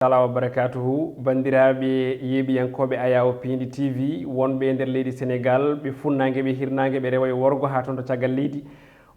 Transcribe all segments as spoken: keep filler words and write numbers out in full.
Taala wa barakatuhu. Banndiraaɓe yeeɓiyankooɓe Ayaawo Piindi T V, wonɓe e nder leydi Senegaal, ɓe funnaange, ɓe hirnaange, ɓe rewo e worgo, haa toon to caggal leydi,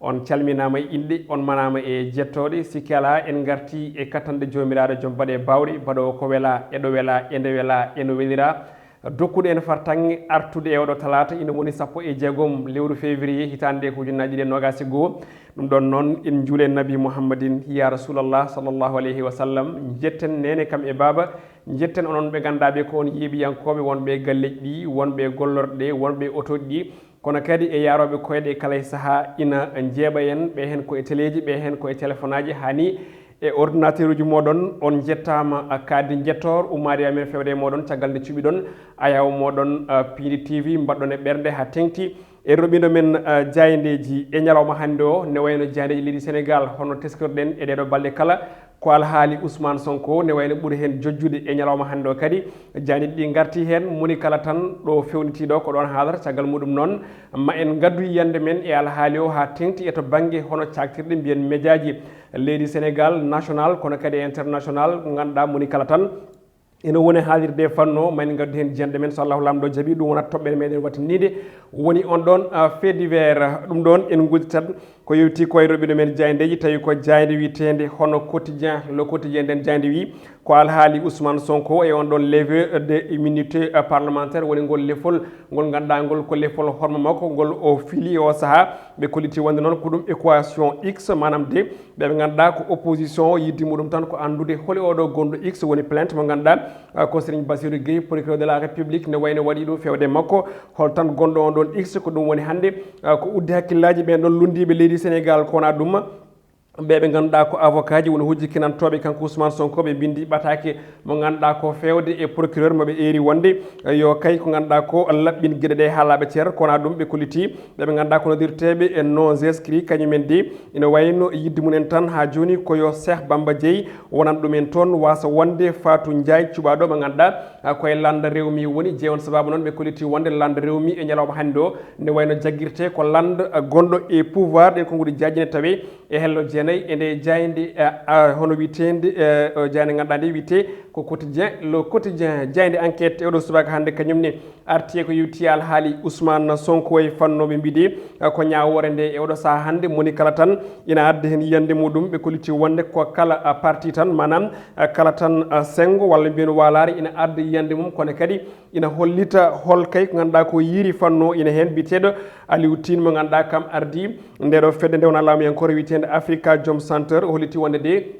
on calminaama e inɗe, on manaama e jettooɗe. Sikki alaa, en ngartii e kattanɗe Joomiraaɗo, Joom baɗe baawɗe, baɗoowo ko welaa, e ɗo welaa, e nde welaa, e no weliraa, dokkuɗo en fartaŋŋe artude e oɗo talaata, ina woni sappo e jeegom lewru février, hitaande ko ujunnaaji ɗiɗi e noogaas e goo. Ɗum ɗon noon, en njuule Nabi Muhammadin, ya Rasulallah, sallallahu alayhi wa sallam. Njetten neene kam e baaba, njetten onon ɓe ngannduɗaa ɓe ko on yeeɓiyankooɓe, wonɓe e galleeji ɗi, wonɓe e gollorɗe, wonɓe e otooji ɗi, kono kadi e yaarooɓe koyɗe e kala e sahaa ina njeeɓa en, ɓe heen ko e teleeji, ɓe heen ko e telefonaaji, haa ni e ordinateur uji mooɗon. On njettaama, a, kaadi njettoor ummaade e amen feewde e mooɗon, caggal nde cuɓiɗon Ayaawo mooɗon, a, Piindi T V, mbaɗɗon e ɓernde haa teŋti e roɓindo men, a, jaayndeeji e ñalawma hannde o, ne wayno jaayndeeji leydi Senegaal, hono teskirɗen e ɗeeɗo balɗe kala, ko alhaali Ousmane Sonko, ne wayno ɓuri heen jojjude e ñalawma hannde o kadi. Jaayndeeji ɗi ngarti heen, moni kala tan ɗo fewniti ɗo, ko ɗoon haalata. Caggal muɗum noon, ma en ngaddu yiyannde men e alhaali o haa teŋti e to bannge hono caaktirɗe mbiyen mejaaji leydi Senegaal, national kono kadi e international, ko ngannduɗaa moni kala tan ina woni haalirde e fannu o, ma en ngaddu heen jiyannde men, so Allahu Laamɗo jaɓi, ɗum wonat toɓɓere meɗen wattiniinde, woni on ɗon, a, fait divers. Ɗum ɗon en ngudditat ko yewti ko e roɓindo men jaayndeeji, tawi ko jaaynde wiyeteende hono Quotidien, Le Quotidien. Nden jaaynde wi ko alhaali Ousmane Sonko e on ɗon levée de immunité, a, parlementaire, woni ngol lefol ngol ngannduɗaa ngol ko lefol horma makko, ngol o fili e o sahaa. Ɓe kolliti wonde noon ko ɗum équation X, maanaam de ɓe ɓe ngannduɗaa ko opposition o, yiɗde muɗum tan ko anndude holi oɗo gonɗo X woni plainte mo ngannduɗaa, ah, ko Serigne Bassirou Gueye, procureur de la République, ne wayno waɗi ɗum feewde makko. Hol tan gonɗo on ɗon X, ko ɗum woni hannde, ah, ko uddi hakkillaaji ɓeen ɗon lunndiiɓe leydi Senegaal, ko wonaa ɗum. Ɓe ɓe ngannduɗaa ko avocat ji woni hujjikinantooɓe kanko Ousmane Sonko, ɓe mbinndi ɓataake mo ngannduɗaa ko feewde e procureur mo ɓe eeri wonde, eh, yo kay ko ngannduɗaa ko laɓɓin geɗe ɗe haa laaɓa cer, ko wonaa ɗum ɓe kolliti. Ɓe ɓe ngannduɗaa ko noddirteeɓe e non inscrit, kañum en de, ina wayno yiɗde mum en tan haa jooni ko yo Cheikh Bamba Dièye wonan ɗum en toon, waasa wonde Fatou Ndiaye cuɓaaɗo mo ngannduɗaa, ah, ko e lannda rewmi woni. Jeyi on sabaabu noon ɓe kolliti wonde lannda rewmi e ñalawma hannde o ne wayno jaggirte ko lannda, ah, gonɗo e pouvoir. Ɗen konnguɗi jaaji ne tawe e hello jeenayi e nde jaaynde, ah, ah, hono wiyeteende, eh, o jaaynde ngannduɗaa nde wiyetee ko Quotidien, Le Quotidien. Jaaynde Enquête e oɗo subaka hannde kañum ne arti e ko yewti alhaali Ousmane Sonko e fannooɓe mbiɗi, eh, ko ñaawoore nde e oɗo sahaa hannde moni kala tan ina adda heen yiyannde muɗum. Ɓe kolliti wonde ko kala, ah, parti tan, maanaam, ah, kala tan, ah, senngo walla mbiyen waalaare ina adda yiyannde mum, kono kadi ina hollita hol kay ko ngannduɗaa ko yiiri fannu o ina heen. Biyeteeɗo Aliou Tine mo ngannduɗaa kam ardii nde ɗo fedde nde wonaa laamuyankoore wiyeteende Africa Jom Center, o holliti wonde de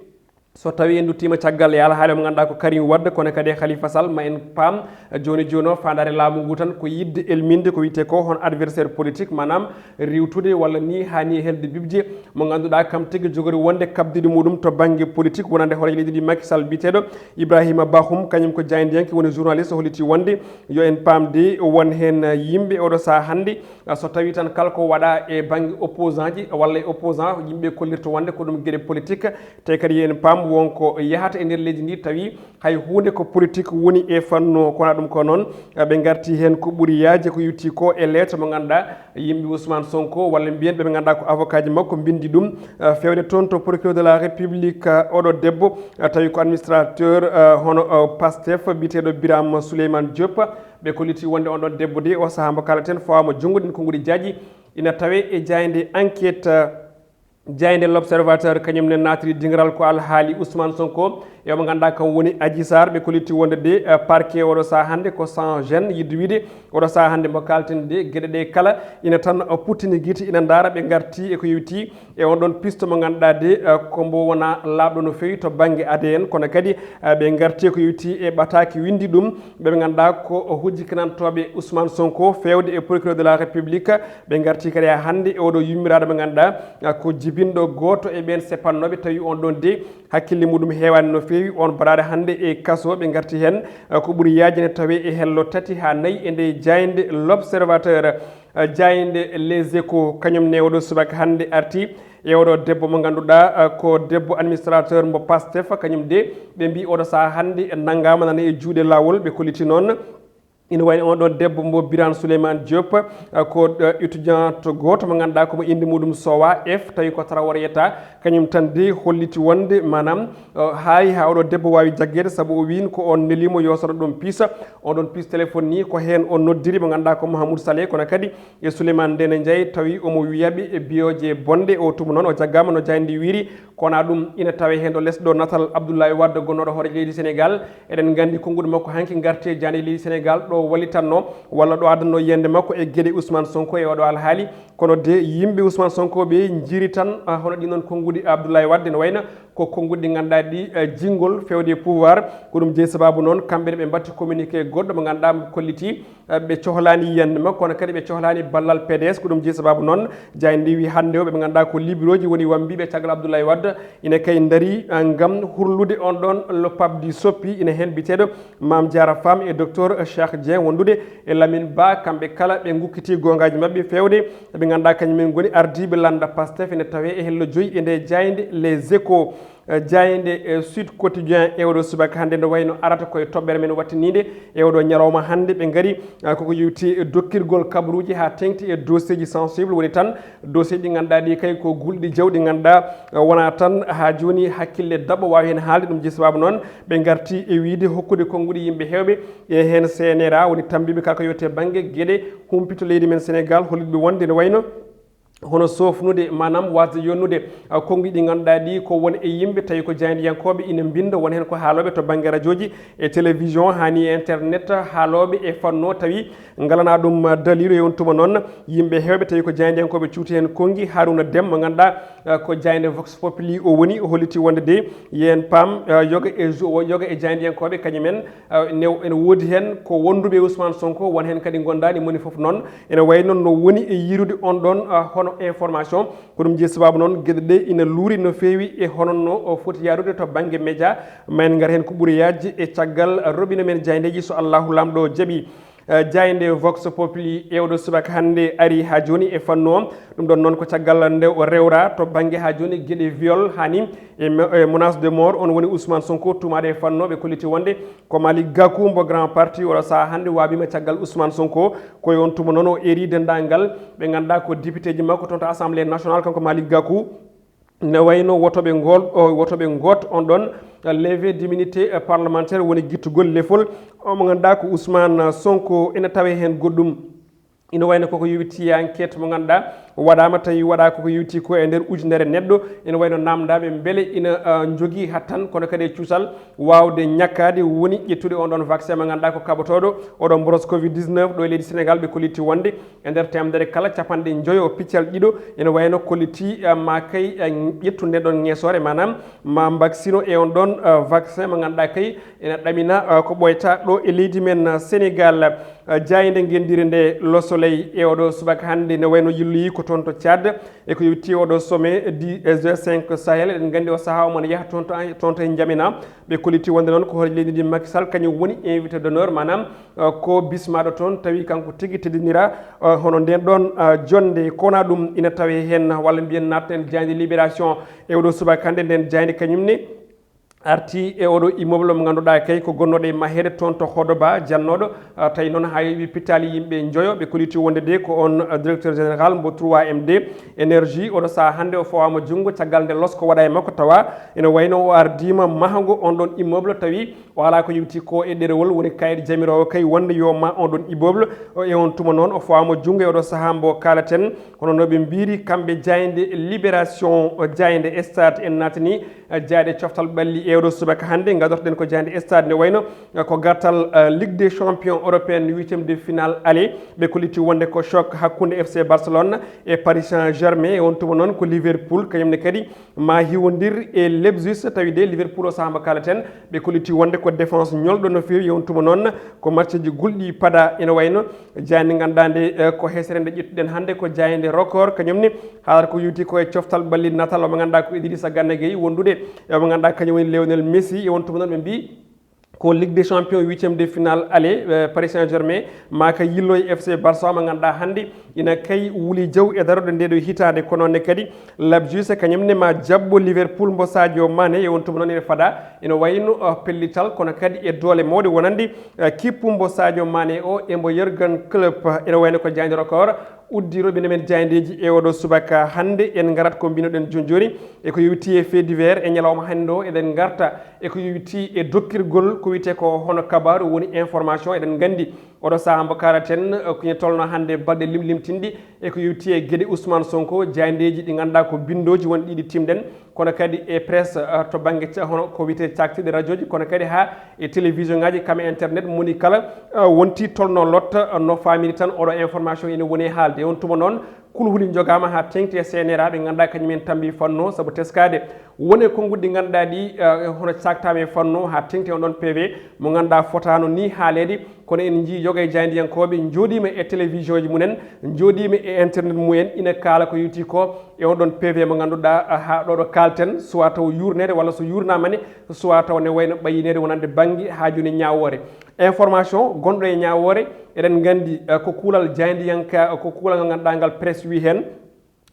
so tawii en nduttiima caggal e alhaali mo ngannduɗaa ko Karim Wade, kono kadi e Khalifa Sall, ma en paam jooni jooni o faandaare laamu ngu tan ko yiɗde elminde ko wiyetee ko hono adversaire politique, maanaam riiwtude walla nii haa nii helde bibje mo ngannduɗaa kam tigi jogori wonde kabdiiɗo muɗum to bannge politique wonande hooreejo leydi ndi Macky Sall, biyeteeɗo Ibrahima Bahoum, kañum ko jaayndiyanke woni journaliste, o holliti wonde yo en paam de won heen yimɓe oɗo sahaa hannde, so tawii tan kala ko waɗaa e bannge opposant ji walla e opposant, yimɓe kollirta wonde ko ɗum geɗe politique. Te kadi yo en paam won ko yahata e nder leydi ndi tawi hay huunde ko politique woni e fannu o, ko wonaa ɗum ko noon. Ɓe ngarti heen ko ɓuri yaajde ko yewti ko e lettre mo ngannduɗaa yimɓe Ousmane Sonko walla mbiyen ɓe ɓe ngannduɗaa ko avocat ji makko mbinndi ɗum, eh, feewde toon to procureur de la République, eh, oɗo debbo, eh, tawi ko administrateur, eh, hono, eh, Pastef biyeteeɗo Birame Souleymane Diop. Ɓe kolliti wonde on ɗon debbo de o sahaa mo kaaleten fawaama junngo, ɗin konnguɗi jaaji ina tawe e jaaynde Enquête, eh, Jaaynde L'Observateur kañum ne naatiri dingiral ko alhaali Ousmane Sonko e mo ngannduɗaa kam woni Adji Sarr. Ɓe kolliti wonde de, eh, parquet oɗo sahaa hannde ko sans gêne, yiɗde wiyde oɗo sahaa hannde mo kaalten de geɗe ɗe kala ina tan, eh, puttini gite ina ndaara. Ɓe ngarti e ko yewti e on ɗon piste mo ngannduɗaa de, eh, ko mbo wonaa laaɓɗo no feewi to bannge A D N, kono kadi, eh, ɓe ngarti e ko yewti e ɓataake winndi ɗum ɓe ɓe ngannduɗaa ko hujjikinantooɓe Ousmane Sonko feewde e procureur de la République. Ɓe ngarti kadi haa hannde e oɗo yummiraaɗo mo ngannduɗaa, ah, ko jibinɗo gooto e ɓeen sepannooɓe, tawi on ɗon de hakkille muɗum heewaani no feewi. On baɗaade hannde e kaso, ɓe ngarti heen, ah, ko ɓuri yaajde ne tawe e hello tati haa nayi e nde jaaynde L'Observateur. Ah, jaaynde Les Échos kañum ne oɗo subaka hannde arti e oɗo debbo mo ngannduɗaa, ah, ko debbo administrateur mbo Pastef, kañum de ɓe mbi oɗo sahaa hannde nanngaama nana e juuɗe laawol. Ɓe kolliti noon Ina wayno on ɗon debbo mbo Birane Souleymane Diop, eh, ko, eh, étudiante gooto mo ngannduɗaa ko mo innde muɗum Sowa F, tawi ko Traoré yetta, kañum tan de holliti wonde maanaam, eh, haay haa oɗo debbo waawi jaggeede, sabu o wiin ko on neliimo yo soɗo ɗum piisa. On ɗon piis téléphone ni ko heen o noddiri mo ngannduɗaa ko Mahamoud Saleh, kono kadi e Souleymane Ndene Ndiaye, tawi omo wiyaɓe e biyoje bonɗe. O tuma noon o jaggaama no jayndi wiiri, kono ɗum ina tawe heen ɗo les ɗo natal Abdoulaye Wade gonnooɗo hoore leydi Sénégal. Eɗen nganndi konnguɗi makko hanki ngarti e jaaynde leydi Sénégal ɗo wallitanno walla ɗo addanno yiyannde makko e geɗe Ousmane Sonko e oɗo alhaali. Kono de yimɓe Ousmane Sonko ɓe njiri tan, ah, hono ɗin noon konnguɗi Abdoulaye Wade no wayno ko konnguɗi ɗi ngannduɗaa ɗi, eh, jinngol fewde e pouvoir. Ko ɗum jeyi sababu noon kamɓe ne ɓe mbatti communiqué goɗɗo mo ngannduɗaa mo kolliti, eh, ɓe cohlaani yiyannde makko, kono kadi ɓe cohlaani ballal P D S. Ko ɗum jeyi sababu noon jaaynde ndi wi hannde o ɓe ɓe ngannduɗaa ko libéraux ji woni wambiiɓe caggal Abdoulaye Wade ina kay ndari, eh, ngam hurlude on ɗon le pape du soppi, ina heen biteeɗo Mame Diarra Fam e docteur Cheikh Dieng wondude e Lamine Ba. Kamɓe kala ɓe ngukkiti goongaaji maɓɓe feewde. Ɓe ngannduɗaa kañum en ngoni ardiiɓe lannda Pastef ene tawee e hello joyi e nde jaaynde Les Échos. Eh, jaaynde, eh, Sud Quotidien e oɗo subaka hannde nde wayno arata koye toɓɓere men wattiniinde e oɗo ñalawma hannde. Ɓe ngari, eh, koko yewti e dokkirgol kabaruuji haa teŋti e dossier ji sensible, woni tan dossier ji ɗi ngannduɗaa ɗi kay ko gulɗi jawɗi ngannduɗaa, eh, wona tan haa jooni hakkille daɓɓo waawi heen haalde. Ɗum jeyi sababu noon ɓe ngarti e wiyde hokkude konnguɗi yimɓe heewɓe, e heen C N R A woni tammbiiɓe kala ko yewte bannge geɗe humpito leydi men Sénégal, hollitɓe wonde ne wayno hono soofnude, maanaam waasde yonnude, ah, konnguɗi ɗi ngannduɗaa ɗi ko won e yimɓe, tawi ko jaayndiyankooɓe ina mbinnda, won heen ko haalooɓe to bannge rajooji e télévision, haa ni e internet, haalooɓe e fanno, tawi ngalana ɗum, ah, daliilu. E on tuma noon, yimɓe heewɓe, tawi ko jaayndiyankooɓe cuuti heen konngi, Harouna Dème, mo ngannduɗaa, ah, ko jaaynde Vox Populi o woni, o holliti wonde de, yen paam, ah, yoga e jo-, yoga e jaayndiyankooɓe, kañum en, ah, ne, ene woodi heen ko wonduɓe e Ousmane Sonko, won heen kadi ngondaani, moni fof noon ene wayi noon no woni e yirude on ɗon, ah, hono information. Ko ɗum jeyi sababu noon geɗe ɗe ina luuri no feewi e hono no o foti yaarude to bannge média. Ma en ngar heen ko ɓuri yaajde e caggal robinet men jaayndeeji so Allahu Laamɗo jaɓi. Eh, jaaynde Vox Populi e oɗo subaka hannde ari haa jooni e fannu o. Ɗum ɗon noon ko caggal nde o rewra to bannge haa jooni geɗe viol haa ni e me-, e menace de mort. On woni Ousmane Sonko tuumaaɗo e fannu o. Ɓe kolliti wonde ko Malick Gakou mbo Grand Parti oɗo sahaa hannde waabiima caggal Ousmane Sonko. Ko e on tuma noon o eri denndaangal ɓe ngannduɗaa ko député ji makko toon to Assemblée nationale, kanko Malick Gakou. Ne wayno wotoɓe ngol, o, wotoɓe ngot on ɗon, eh, levée d'immunité, eh, parlementaire woni gittugol lefol. O mo ngannduɗaa ko Ousmane Sonko, ina tawe heen goɗɗum. Ina wayno koko yowiti enquête mo ngannduɗaa waɗaama, tawi waɗa koko yowiti ko e nder ujunere neɗɗo. Ina wayno namdaaɓe mbele ina, eh, njogii hattan, kono kadi e cuusal waawde ñakkaade woni ƴettude on ɗon vaccin mo ngannduɗaa ko kaɓotooɗo. Oɗo mboros covid dix-neuf ɗo e leydi Sénégal ɓe kolliti wonde e nder teemedere kala, capanɗe njoyo piccal ɗiɗo ene wayno kolliti, eh, ma kay, eh, ƴettude nden ɗon ŋeesoore, maanaam ma mbaksino e on ɗon, eh, vaccin mo ngannduɗaa kay ene ɗamina, eh, ko ɓooyta ɗo e leydi men, eh, Sénégal. Eh, jaaynde ngenndire nde Le Soleil e oɗo subaka hannde ne wayno yilloyi ko toon to Tchad e ko yowiti oɗo sommet di, eh, G cinq Sahel. Eɗen nganndi o sahaa omo ne yaha toon to, toon to e Njamena. Ɓe kolliti wonde noon ko hoore leydi ndi Macky Sall kañum woni invité d'honneur, maanaam, eh, ko bismaaɗo toon, tawi kanko tigi teddinira, eh, hono nden ɗon, eh, jonnde. Kona ɗum ina tawe heen, walla mbiyen natten jaaynde Libération e oɗo subaka hannde. Nden jaaynde kañum ne arti e oɗo immeuble mo ngannduɗaa kay ko gonnooɗo e maheede toon to Hodoba jannooɗo, eh, tawi noon haa heewi pittaali yimɓe njoyo. Ɓe kolliti wonde de ko on, eh, directeur général mbo trois M D énergie. Oɗo sahaa hannde o fawaama junngo caggal nde losko waɗa e makko, tawa ina wayno o ardiima mahango on ɗon immeuble, tawi o alaa ko yowti ko e ɗerewol, woni kayit jamiroowo kay wonde yo ma on ɗon immeuble. O, e on tuma noon o fawaama junngo e oɗo sahaa mbo kaalaten. Kono no ɓe mbiri kamɓe jaaynde Libération, o jaaynde Stade en naatani, eh, jaaynde coftal ɓalli e oɗo subaka hannde. Ngadortoɗen ko jaaynde Stade ne wayno, eh, ko gartal, eh, Ligue des Champions européenne huitième de finale aller. Ɓe kolliti wonde ko choc hakkunde F C Barcelone e Paris Saint-Germain. E on tuma noon ko Liverpool, kañum ne kadi ma hiwondir e Leipzig, tawi de Liverpool o sahaa mo kaalaten, ɓe kolliti wonde ko défense ñolɗo no feewi. E on tuma noon ko matchji gulɗi pada. Ene wayno jaaynde ngannduɗaa nde, eh, ko hesere nde ƴettuɗen hannde ko jaaynde Record, kañum ne haalata ko yowti ko e coftal ɓalli natal o mo ngannduɗaa ko Idrissa Gana Gueye wondude e o mo ngannduɗaa kañum woni Lionel Messi. E on tuma noon ɓe mbi Ko Ligue des Champions huitième de finale aller, eh, Paris Saint-Germain ma ka yilloye F C Barça mo ngannduɗaa hannde ina kay wuli jaw e darorde nde ɗo hitaande. Ko noon ne kadi Labjus kañum ne ma jaɓɓo Liverpool mbo Sadio Mané, e on tuma noon ene fada ene wayno, eh, pellital kono kadi e doole mawɗe wonande, eh, kippu mbo Sadio Mané o e mbo Jurgen Klopp. Ene wayno ko jaaynde record uddi roɓɓinde men jaayndeeji e oɗo subaka hannde. En ngarat ko mbinoɗen jooni jooni e ko yowiti e fait divers e ñalawma hannde o. Eɗen ngarta e ko yowiti e dokkirgol ko wiyetee ko hono kabaaru woni information. Eɗen nganndi oɗo sahaa mbo kaalaten, eh, ko ina tolno hannde balɗe limlimtinɗi e ko yowiti e geɗe Ousmane Sonko, jaayndeeji ɗi ngannduɗaa ko binndooji won ɗiɗi timɗen, kono kadi e presse, eh, to bannge ca-, hono ko wiyetee caktiiɗe rajooji, kono kadi haa e télévision ngaaji kam e internet, moni kala, eh, wonti tolno lotta, eh, no faamiri tan oɗo information ene woni e haalde. E on tuma noon, kulhuli njogaama haa teŋti e C N R A ɓe ngannduɗaa kañum en tambi fannu o, sabu teskaade won e konnguɗi ɗi ngannduɗaa ɗi, eh, hono caktaama e fannu o haa teŋti e on ɗon P V mo ngannduɗaa fotaano ni haaleede, kono en njii yoga e jaayndiyankooɓe njooɗiima e télévision ji mumen, njooɗiima e internet mumen, ina kaala ko yowiti ko e on ɗon P V mo ngannduɗaa, eh, haa ɗo ɗo kaalten, soit taw yuurneede walla so yuurnaama ne, soit taw ne wayno ɓayineede wonande bannge haa jooni ñaawoore. Information gonɗo e ñaawoore, eɗen nganndi, eh, ko kuulal jaayndiyanka, ko kuulal ngal ngannduɗaa ngal presse wi heen.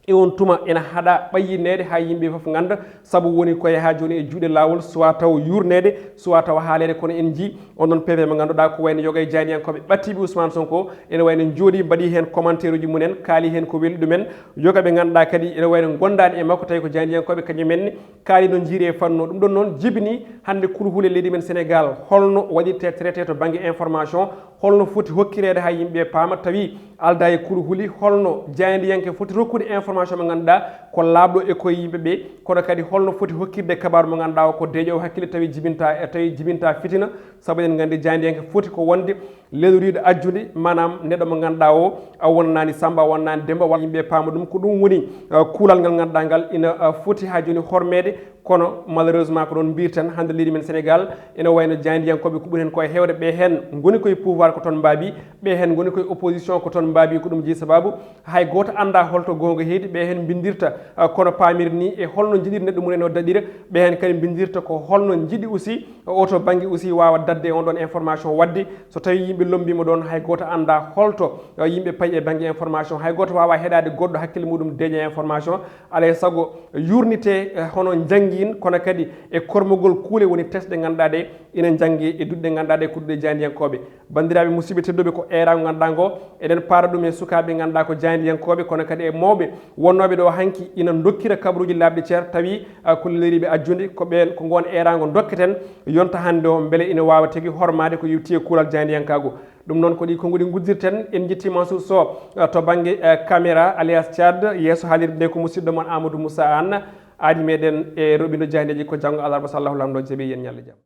E on tuma ena haɗa ɓayineede haa yimɓe fof ngannda, sabu woni koye haa jooni e juuɗe laawol, soit taw yuurneede, soit taw haaleede. Kono en njii on ɗon P V mo ngannduɗaa ko wayno yoga e jaayndiyankooɓe ɓattiiɓe Ousmane Sonko, ene wayno njooɗii mbaɗi heen commentaire uji mumen, kaali heen ko weli ɗumen. Yoga ɓe ngannduɗaa kadi ene wayno gondaani e makko, tawi ko jaayndiyankooɓe kañum en ne kaali no njiiri e fannu o. Ɗum ɗon noon jibini hannde kulhuli leydi men Sénégal, holno waɗirte traité to bannge information, holno foti hokkireede haa yimɓe paama, tawi aldaa e kulhuli, holno jaayndiyanke foti rokkude information mo ngannduɗaa ko laaɓɗo e koye yimɓe ɓe, kono kadi holno foti hokkirde kabaaru mo ngannduɗaa o ko deeƴo hakkille, tawi jibinta, tawi jibinta fitina, sabu eɗen nganndi jaayndiyanke foti ko wonde leloriiɗo ajjude, maanaam neɗɗo mo ngannduɗaa o a wonanaani Samba, a wonanaani Demba, walla yimɓe paama ɗum. Ko ɗum woni, eh, kuulal ngal ngannduɗaa ngal ina, eh, foti haa jooni hormeede, kono malheureusement ko ɗoon mbirten hannde leydi men Sénégal, ene wayno jaayndiyankooɓe ko ɓuri heen ko e heewde, ɓe heen ngoni koye pouvoir ko toon mbaabi, ɓe heen ngoni koye opposition ko toon mbaabi. Ko ɗum jeyi sababu hay gooto anndaa holto goonga heedi, ɓe heen mbinndirta, eh, kono paamiri ni e holno njiɗiri neɗɗo mum en o daɗira, ɓe heen kadi mbinndirta ko holno njiɗi aussi oto bannge aussi waawa daɗde e on ɗon information. Waɗde so tawi yimɓe lommbiima ɗoon, hay gooto anndaa holto, eh, yimɓe payi e bannge information, hay gooto waawa heɗaade goɗɗo hakkille muɗum deeƴa e information. Alaa e sago yuurnitee, eh, hono njanngiin, kono kadi e kormogol kuule woni test ɗe ngannduɗaa ɗe ina njannge e duɗe ɗe ngannduɗaa ɗe ko duɗe jaayndiyankooɓe. Banndiraaɓe musidɓe tedduɓe, ko eeraango ngannduɗaa ngo, eɗen paara ɗum e sukaaɓe ngannduɗaa ko jaayndiyankooɓe, kono kadi e mawɓe wonnooɓe ɗo hanki ina ndokkira kabaruuji laaɓɗi cer, tawi, ah, ko leloriiɓe ajjude, ko ɓeen, ko ngoon eeraango ndokketen yonta hannde o, mbele ina waawa tigi hormaade ko yowti e kuulal jaayndiyankaagu. Ɗum noon ko ɗi konnguɗi nguddirten. En njettii Mansour Sow, ah, to bannge, ah, caméra, alias Thiad, yeeso haalirde nde ko musidɗo mon Amadou Moussa Anne, aadi meɗen e roɓindo jaayndeeji ko janngo alarba, so Allahu Laamɗo jaɓi, yen ñallu jam.